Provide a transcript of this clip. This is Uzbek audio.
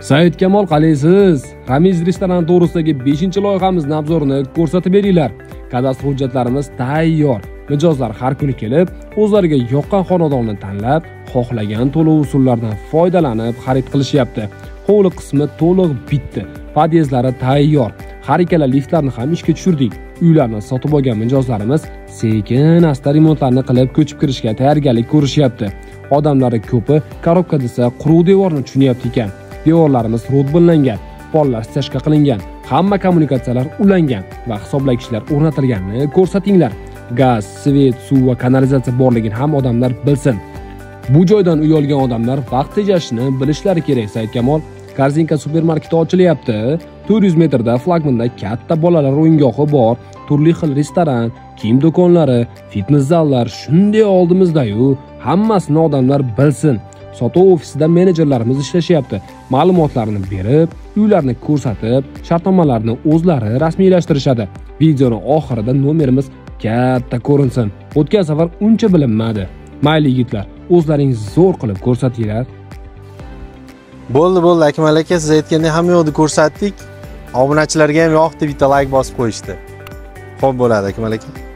Said Kamol, qalaysiz? Ramiz restorani to'g'risidagi 5-loyihamizni obzorini ko'rsatib beringlar. Kadastr hujjatlarimiz tayyor. Mijozlar har kuni kelib, o'zlariga yoqqan xonadonni tanlab, xohlagan to'lov usullaridan foydalanib xarid qilishyapti. Hovli qismi to'liq bitdi. Podyezdlari tayyor. Har ikkala liftlarni ham ishga tushirdik. Uylarni sotib olgan mijozlarimiz sekin asta remontlarni qilib ko'chib kirishga tayyorgarlik ko'rishyapti. Odamlari ko'pi korobka desa quruq devorni tushunyapti ekan. Devorlarimiz rudbunlangan, pollar stяжка qilingan, hamma kommunikatsiyalar ulangan va hisoblagichlar o'rnatilganini ko'rsatinglar. Gaz, svet, suv va kanalizatsiya borligini ham odamlar bilsin. Bu joydan uy olgan odamlar vaqt tejashni bilishlari kerak. Said Kamol, Korzinka supermarketi ochilyapti. 400 metrda flagmanda katta bolalar o'yingohi bor, turli xil restoran, kiyim do'konlari, fitness zallar shunday oldimizda-yu, hammasini odamlar bilsin. Sotuv ofisida menejerlarimiz ishlashyapti. Ma'lumotlarni berib, uylarni ko'rsatib, shartnomalarni o'zlari rasmiylashtirishadi. Videoni oxirida nomerimiz katta ko'rinsin. O'tgan safar uncha bilinmadi. Mayli yigitlar, o'zlaring zo'r qilib ko'rsatinglar. Bo'ldi, bo'ldi Akmal aka, siz aytgandek hamma yoqni ko'rsatdik. Obunachilarga ham yoqdi, bitta like bosib qo'yishdi. Xo'p bo'ladi Akmal aka.